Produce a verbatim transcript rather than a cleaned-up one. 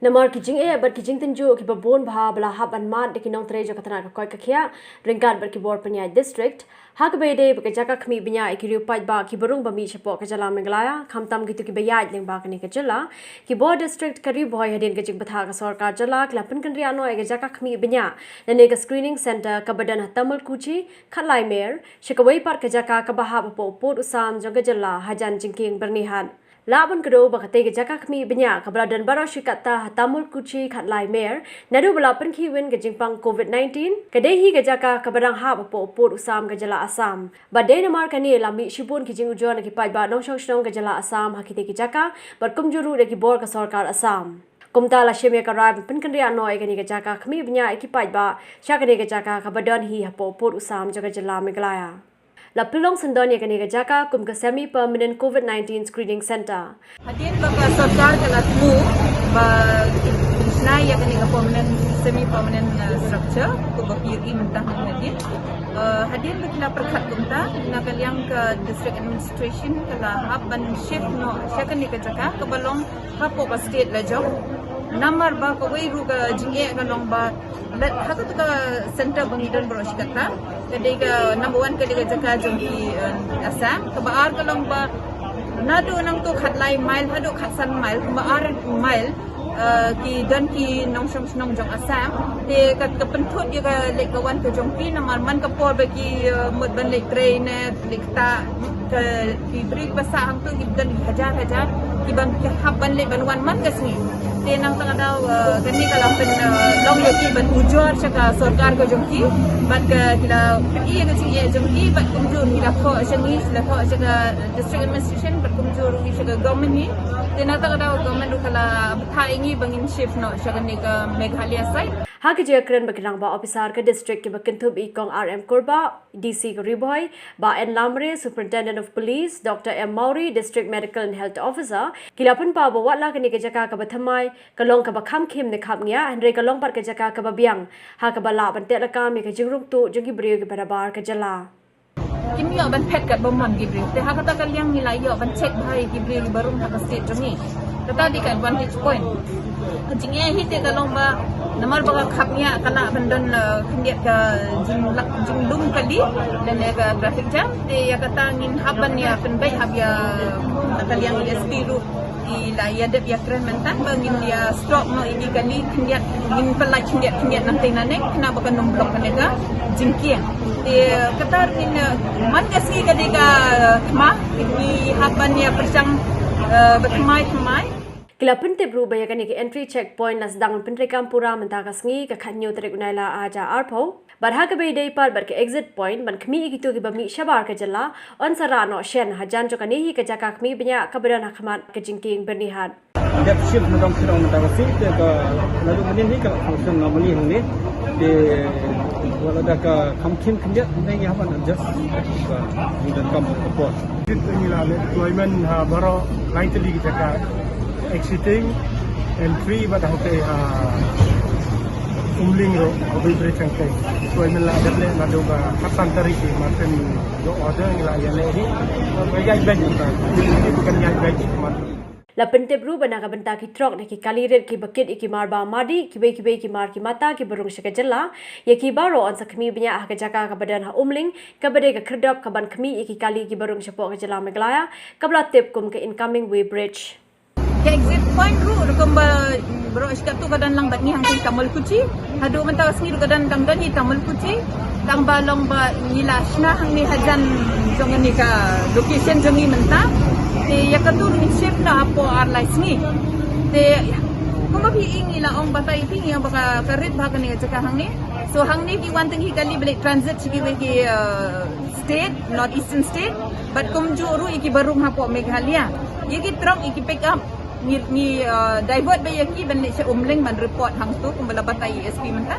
Namar ki jingeh bad ki jingtynjuh kiba bun bha ba la hap ban mad da ki nongtrei jong ka tnat ka koit ka khiah ryngkat bad ki bor pynïaid district, ha kaba ïadei bad ka jaka khmih bniah ïa ki riew paidbah kiba rung ba mih shapoh ka jylla Meghalaya, khamtam kito kiba ïaid lyngba kane ka jylla, ki bor district ka Ri Bhoi hadien ka jingbthah ka sorkar jylla ki la pynkynriah noh ïa ka jaka khmih bniah lane ka screening centre kaba don ha Tamalkuchi, Khatlai Mer, sha kawei pat ka jaka kaba hap hapoh u pud u sam jong ka jylla hajan jingkieng Byrnihat. Lah ban kdew ba katei ka jaka khmih bniah kaba la don baroh shi katta ha Tamalkuchi, Khatlai Mer, naduh ba la pynkhih win ka jingpang covid nineteen, ka dei hi ka jaka kaba dang hap hapoh u pud u sam ka jylla Assam. Bad dei namar kane la mih shibun ki jingujor na ki paidbah nongshong shnong ka jylla Assam ha kitei ki jaka bad kumjuh ruh da ki bor ka sorkar Assam. Kumta la shim ïa ka rai ban pynkynriah noh ïa kane ka jaka khmih bniah ïa ki paidbah sha kane ka jaka kaba don hi hapoh u pud u sam jong ka jylla Meghalaya. La pynlong syndon ïa kane ka jaka kum ka semi permanent covid nineteen screening centre. Hadien ba ka sorkar ka la thmu ba ki shna ïa kane ka permanent, semi permanent, uh, structure, kumba phi ïohi mynta hangne hadien. Uh, hadien ba ki la pyrkhat kumta, na ka liang ka district administration ka la hap ban shift noh sha kane ka jaka kaba long hapoh ka state la jong. Namar ba kawei ruh ka jingeh ka long ba, la, ha katu ka centre ba ngi don baroh shi katta, ka dei ka number one, ka dei ka jaka jong ki, eh, Assam. Kaba ar ka long ba naduh nangtu khatlai mile haduh khatsan mile, kumba ar mile, eh, ki don ki nongshong shnong jong Assam. Te ka, ka pynthut ïa ka leit ka wan ka jong ki, namar man ka por ba ki, eh, mut ban leit trei ne leit ktah, ka, ki briew ba sah hangtu ki don hajar hajar kiba hap ban leit ban wan man ka sngi. Te nangta ka daw, eh, kane ka la pyn, eh, long ïa ki ban ujor sha ka sorkar ka jong ki bad ka, ki la pyni ïa ka jingeh jong ki bad kumjuh ki la thoh sha ngi, ki la thoh sha ka district administration bad kumjuh ruh sha ka government hi. Te nangta ka daw government ruh ka la bthah ïa ngi ba ngin shift noh sha kane ka Meghalaya side. Ha ka jingïakren bad ki rangbah ophisar ka district kiba kynthup ïa i Kong R M Kurbah, D C ka Ri Bhoi, Bah N Lamre, Superintendent of Police, Doctor M Mawrie, District Medical and Health Officer, ki la pynpaw ba wat la kane ka jaka kaba thymmai ka long kaba kham khim ne khapngiah, hynrei ka long pat ka jaka kaba biang ha kaba lah ban tehlakam ïa ka jingrung tuh jong ki briew kiba nabar ka jylla. Kim ïoh ban phet katba mon ki briew. Te ha kata ka liang ngi la ïoh ban check bha ïa ki briew kiba rung ha ka state jong ngi. Kata dei ka advantage point. Ka jingeh hi te ka long ba namar ba ka khapngiah ka lah ban don, eh, khyndiat ka jinglak jinglum kali lane ka traffic jam. Te ïa kata ngin hap ban ïa pynbeit hap ïa na ka liang S P ruh. Ki la ïa dep ïa kren mynta ba ngin ïa stop noh ïa ki kali khyndiat, ngin pynlait khyndiat khyndiat nangtei nangne khnang ba kan ym block kane ka jingkieng. Te kata ngin, eh, man ka sngi ka dei ka, eh, thma, ngi hap ban ïa pyrshang, eh, ba thymmai thymmai. Ki la pyntip ruh ba ïa kane ka entry checkpoint la sdang ban pyntreikam pura mynta ka sngi ka khathynñiew tarik u Nailar arhajar arphew. Bad ha kaba ïadei pat bad ka exit point ban khmih ïa kito kiba mih shabar ka jylla, yn sa rah noh shen hajan jong kane hi ka jaka khmih bniah kaba don ha khmat ka jingkieng Byrnihat. Dep shift na dong shnong mynta ka sngi, te ka la dei mynnin hi ka la function normally hangne. Te wat la da ka kham khim khyndiat, ngi hap ban adjust ka, ngi donkam ka por. Te ngi la leh deployment ha baroh lai tylli ki jaka, exiting, entry bad hangtei ha Umling ruh, Hawai Bridge hangtei. Deployment la dep leh naduh ka khatsan tarik hi, martin ïoh order ngi la ïaleh hi. Ka ïaid beit mynta, kan ïaid beit martin. La pyntip ruh ba na ka bynta ki trok ne ki kali rit kiba kit ïa ki mar ba madi, kiwei kiwei ki mar ki mata kiba rung sha ka jylla, ïa ki baroh yn sa khmih bniah ha ka jaka kaba don ha Umling, kaba dei ka khyrdop kaban khmih ïa ki kali kiba rung shapoh ka jylla Meghalaya, kaba la tip kum ka Incoming Way Bridge. Ka exit point ruh rukom ba baroh shi katto ka don lang bad ngi hangtei Tamalkuchi. Haduh mynta ka sngi ruh ka don, dang don hi Tamalkuchi. Tang ba long ba ngi la shna hangne hajan jong kane ka location jong ngi mynta. Te ïa katu ruh ngin shift noh hapoh ar lai sngi. Te kumba phi ïohi ngi la ong batai phi ngi ong ba ka, ka rit bha kane ka jaka hangne. So hangne ki wan tang hi kali ba leit transit sha kiwei ki, uh, state, North Eastern state, bad kumjuh ruh ïa kiba rung hapoh Meghalaya. Ïa ki trok, ïa ki pick up, ngi, ngi, uh, divert beit ïa ki ban leit sha Umling ban report hangtu kumba la batai ïa i S P mynta.